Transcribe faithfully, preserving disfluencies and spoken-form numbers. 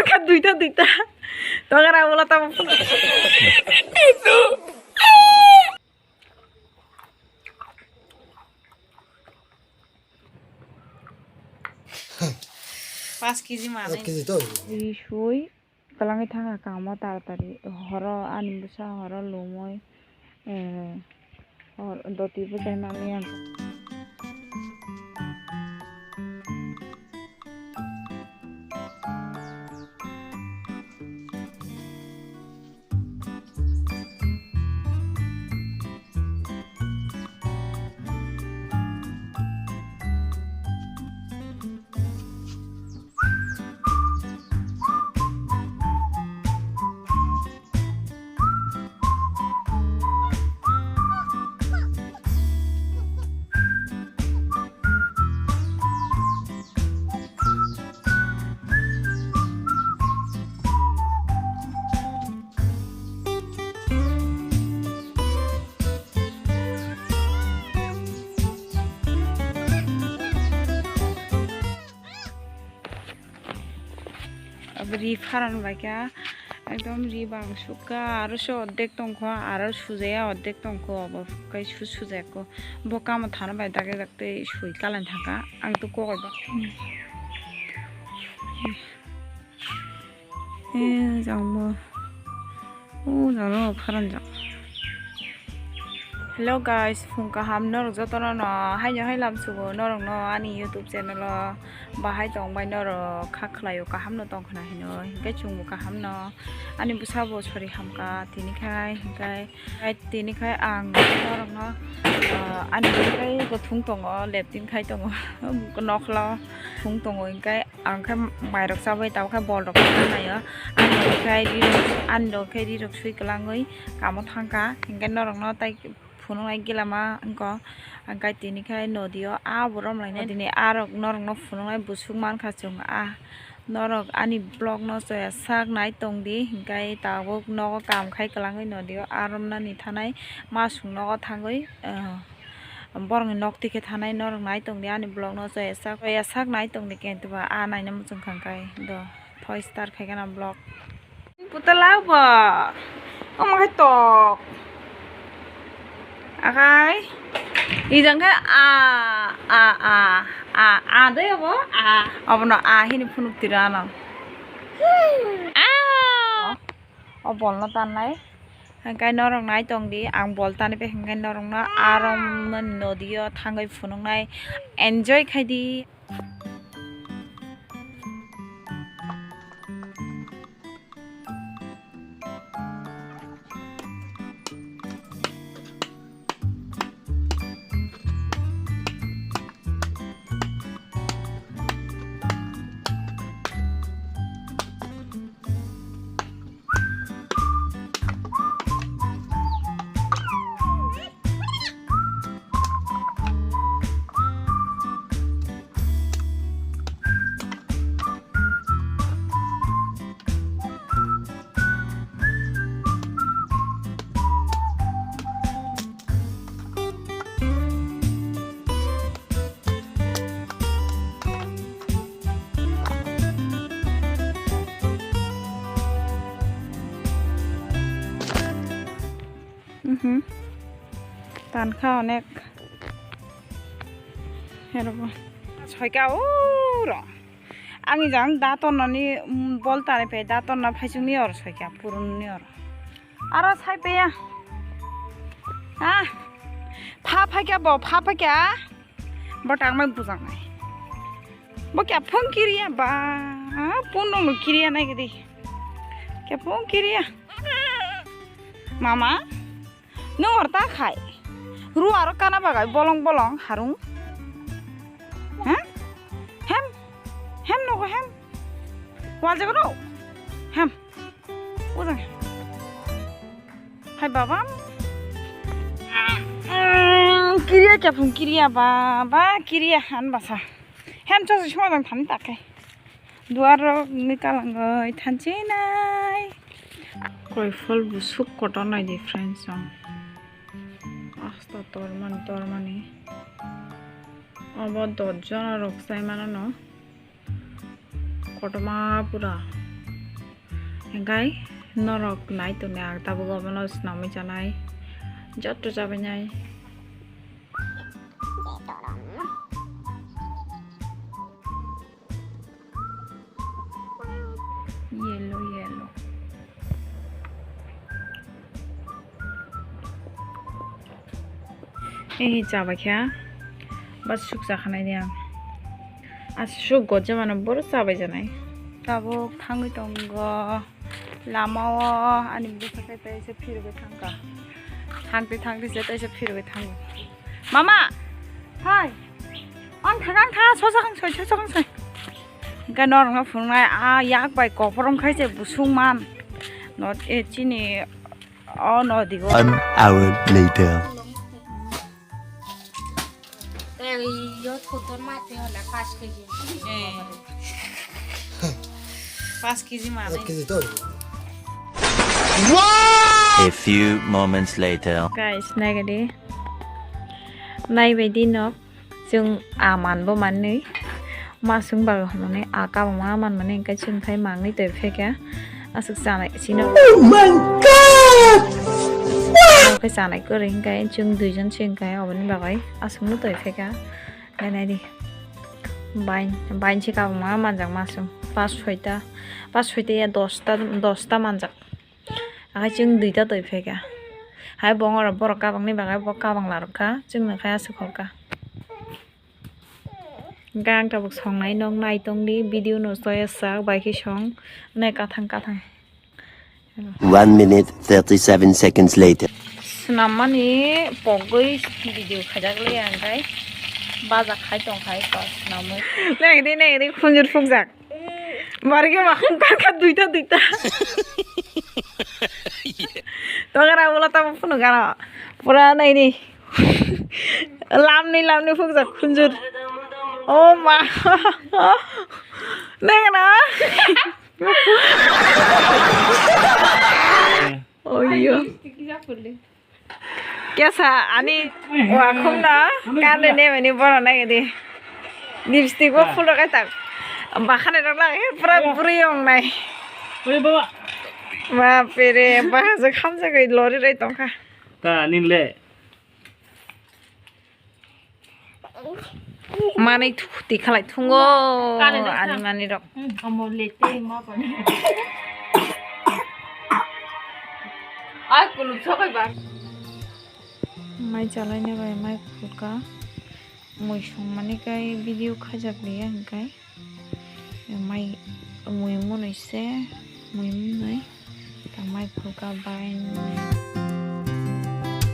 Duita, duita. Tongara bola tamo. Paanch kg manwi. Ek kg to. Ri sui. Kwlangwi thangkha kamo taratari, horo ani bwsa horo lumui, eh, hor doti bwchai manliya. Abo ri pharan bai kha, ekdom ri bang sukha, aro se ordek tongkho, aro sujaya ordek tongkho, obo kai su sujaya kho, bo kamo thana bai dagwi dak tei sui kalan thangkha, ang to kokoi ba. Eh, jang bo. Oh, jang no pharan jang. Hello guys, phung kaham norok jotono no haino hai lam sugo norok no ani YouTube channel o bahai tong bai norok kha khlai o kaham no tong khna hino hinkhe chwng bo kaham no ani bwsa bo sori hamkha tini khai hinkhe tini khai ang norok no ani khai bo thung tongo leptin khai tongo nokla thung tongo hinkhe. Ang khe mairok chabai tabokhe bolrok thangnaio. Ani rok khe rirok, ani rok khe rirok sui kwlangwi kamo thangkha. Hinkhe norokno tai phunuknai gila ma wngkha. Ang khe tini khe nodio a borom lainai. Tini a rok norokno phunuknai busuk mankha chwng a. Norok ani vlog no chaya sak nai tongdi. Hinkhe tabuk nogo kam khai kwlangwi nodio a romnani thanai masuk nogo thangwi. Borokni nok twi khe thanai norok nai tongdi ani vlog no chaya sak chaya sak nai tongdi khe ba a naina muchung kha kai do thoi start khai gana vlog. Putala bo omo khai tok akai ijang khai a a a a a de obo a obono a hini phunuk tira ano a o bolno tannai. Hingkai norok nai tongdi, ang bol tani pai hingkai norokno aro nodio thangwi phunuknai enjoy khaidi. Mhm. Tankha onek. Herobo. Soika uro. Ang ijang datornani, mm, bol tani pe datorna phaichung ni or soika purun ni or. Aro sai peya. Ah. Pha phaikya bo, pha phaikya. Bo tangmai bujaknai. Bo kya phung kiriya ba. Pun dong no kiriya nai gidi. Kya phung kiriya. Mama. Nung or ta khai. Ru aro kana bagai bolong bolong harung. Ha? Hem. Hem nogo hem. Wal jago no. Hem. Ujang. Hai baba. Kiriya kya phung kiriya ba ba kiriya han basa. Hem chosi suma jang thani takai. Duar rok ni kalangoi thanchi nai. Koi phol busuk kotor nai di friends song. Asta tormani tormani. Obo dot jona rok sai mano no. Kotorma pura. Hingkai norok nai tongni ang tabuk obono swnamwi chanai. Jotto chabainai. Yellow, yellow. Ei chabaikha. Ba suk chakhanai ni ang. Aswk gojamano bohrok chabai janai. Tabuk thangwi tongo. Lamao ani bwsakhe teisa phirogwi thangkha. Thangtwi thangtwi se teisa phirogwi thango. Mama! Hai! Ang thang, ang thang, sosa khangsoi, sosa khangsoi. Hingke norokno phunuknai, a yak bai koporom khai se busuk man. No, e, chini, o nodi o. One hour later. Tei yo thotor mate hola paanch kg. Eh. Paanch kg manwi. Ek kg to. A few moments later. Guys, naigadi. Naibaidi nok. Chwng a manbo manwi. Masung bagwi hwnmani a kabangma manmani hwnkhe chwng khai mangwi toi phekha. Aswk chanai sino. Oh my God! Wow! Khe chanai kwrwi hwnkhe chwng duijon se hwnkhe oboni bagwi aswkno toi phekha. Nai nai di. Bain, bain se kabangma manjak masung. Pas soita, pas soita ya dosta, dosta manjak. Akhai chwng duita toi phekha. Hai bongorok borok kabangni bagwi bo kabang larwkha. Chwngno khai aswk holkha. Hwnkhe ang tabuk songnai nok nai tongdi, video no soya sak bai khe song nai kathang kathang. One minute, thirty-seven seconds later. Swnammani pogwi video khaijak liya hwnkhe baja khai tong khai kok swnamwi. Nai di, nai di, khunjur phukjak. Barikhe makhung karkha duita duita. Tokra ulo tamo phunukgano. Pura naini. Lamni lamni phukjak khunjur. Oh ma. Nengna. Oyo. Kesa ani wakhumno kande nemeni bono nai di. Lipstick bo phulo kai tak. Bakhani rok lang he pura bwrwi ong nai. Oi baba. Bapere, bahasa khamsa kai lori rai tongkha. Ta ning le. Manwi thukti khalai thungo. Kare da ani sa. Manwi rok. Hmm, omo lete ma pani. Ai kuluk sokai ba. Mai chalaina bai mai khulka. Mui songmani kai video khajak liya hingkai. Mai mui munui se mui munui. Ta mai khulka bai.